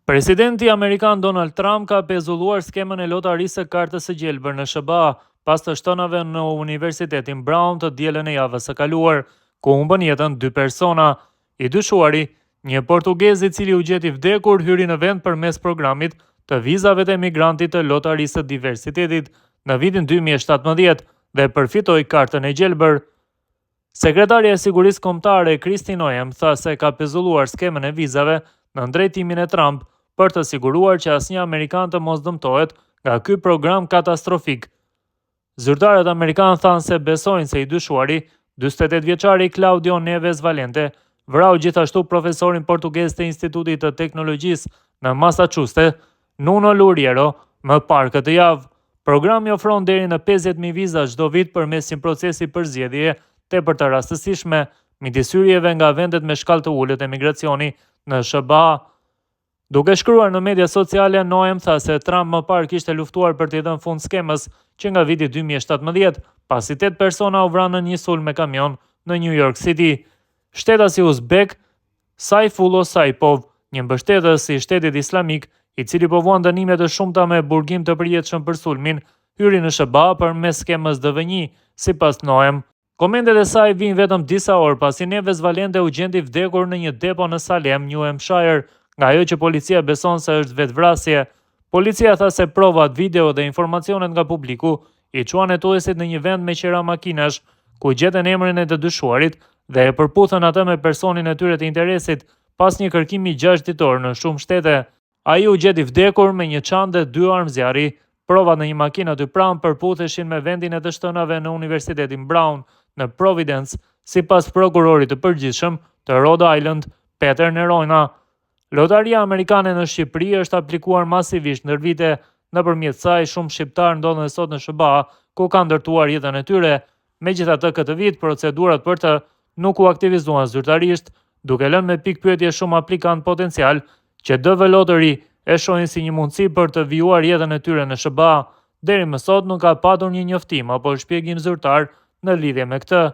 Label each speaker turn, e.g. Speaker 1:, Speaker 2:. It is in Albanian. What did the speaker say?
Speaker 1: Presidenti amerikan Donald Trump ka pezulluar skemën e lotarisë së kartës së gjelbër në SHBA pas të shtënave në Universitetin Brown të dielën e javës së kaluar, ku humbën jetën dy persona. I dyshuari, një portugez i cili u gjet i vdekur, hyri në vend përmes programit të vizave të emigrantit të Lotarisë së Diversitetit në vitin 2017 dhe përfitoi kartën e gjelbër. Sekretarja e Sigurisë Kombëtare, Kristi Noem, tha se ka pezulluar skemën e vizave nën drejtimin e Trump për të siguruar që asnjë amerikan të mos dëmtohet nga ky program katastrofik. Zyrtarët amerikanë thanë se besojnë se i dyshuari, 48 vjeçari Claudio Neves Valente, vrau gjithashtu profesorin portugez të Institutit të Teknologjisë në Massachusetts, Nuno Loureiro, më parë këtë javë. Programi ofron deri në 50.000 viza çdo vit përmes një procesi përzgjedhjeje tepër të rastësishme midis hyrjeve nga vendet me shkallë të ulët emigracioni në SHBA. Duke shkruar në media sociale, Noem tha se Trump më parë kishte luftuar për t'i dhënë fund skemës që nga viti 2017, pasi 8 persona u vranë në një sulm me kamion në New York City. Shtetasi uzbek Sayfullo Saipov, një mbështetës i Shtetit Islamik, i cili po vuan dënime të shumta me burgim të përjetshëm për sulmin, hyri në SHBA përmes skemës DV1, sipas Noem. Komentet e saj vijnë vetëm disa orë pasi Neves Valente u gjend i vdekur në një depo në Salem, New Hampshire, nga ajo që policia beson se është vetëvrasje. Policia tha se provat, video dhe informacionet nga publiku i çuan hetuesit në një vend me qira makinash, ku gjetën emrin e të dyshuarit dhe e përputhën atë me personin e tyre të interesit pas një kërkimi 6 ditor në shumë shtete. Ai u gjet i vdekur me një çantë dhe dy armë zjarri. Provat në një makinë aty pranë përputheshin me vendin e të shtënave në Universitetin Brown në Providence, sipas prokurorit të përgjithshëm të Rhode Island, Peter Neronha. Lotaria amerikane në Shqipëri është aplikuar masivisht ndër vite. Nëpërmjet saj, shumë shqiptarë ndodhen sot në SHBA, ku kanë ndërtuar jetën e tyre. Megjithatë, këtë vit procedurat për të nuk u aktivizuan zyrtarisht, duke lënë me pikëpyetje shumë aplikantë potencial që DV Lottery e shohin si një mundësi për të vijuar jetën e tyre në SHBA. Deri më sot nuk ka patur një njoftim apo shpjegim zyrtar në lidhje me këtë.